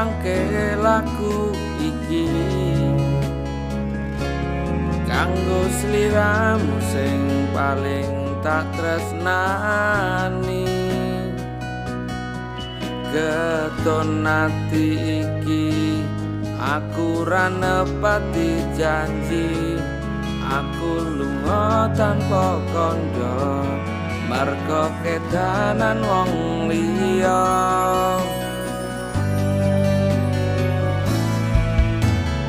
Juangke lagu iki kanggo sliramu sing paling tak tresnani. Keton ati iki aku ra nepati janji. Aku lunga tanpa kandha mergo kedanan wong liya.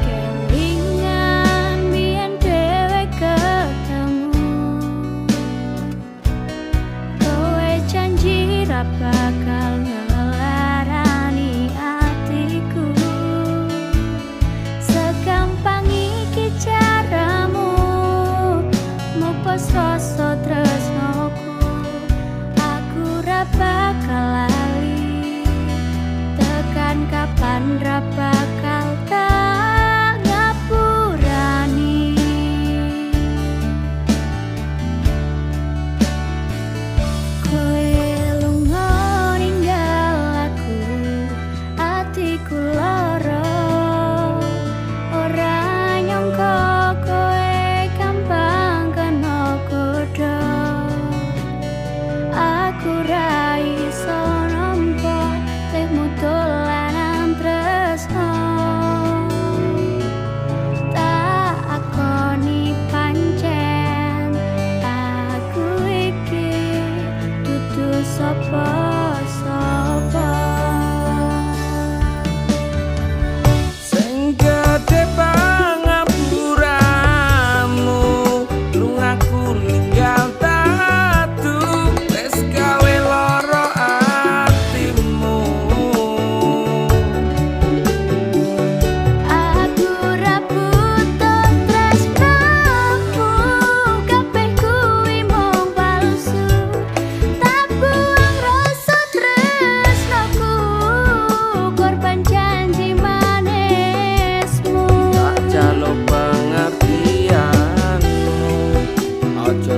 Kelingan biyen dhewe ketemu, kowe janji ra bakal ngelarani atiku. Segampang iki caramu mupus rasa tresnoku. Aku ra bakal lali, tekan kapan ra bakal tak ngapurani. Kowe lunga ninggal aku, atiku lara. Ora nyangka kowe gampang kena godha. Aku ra iso nampa lehmu dolanan tresno. Tak akoni pancen aku iki dudu sapa-sapa. Sing gedhe pangapuramu, lungaku ninggal tatu wis gawe lara atimu. Aku ra butuh tresnamu, kabeh kuwi mung palsu. Tak buang rasa tresnaku, korban janji manismu. Tak jaluk pengertianmu, aja.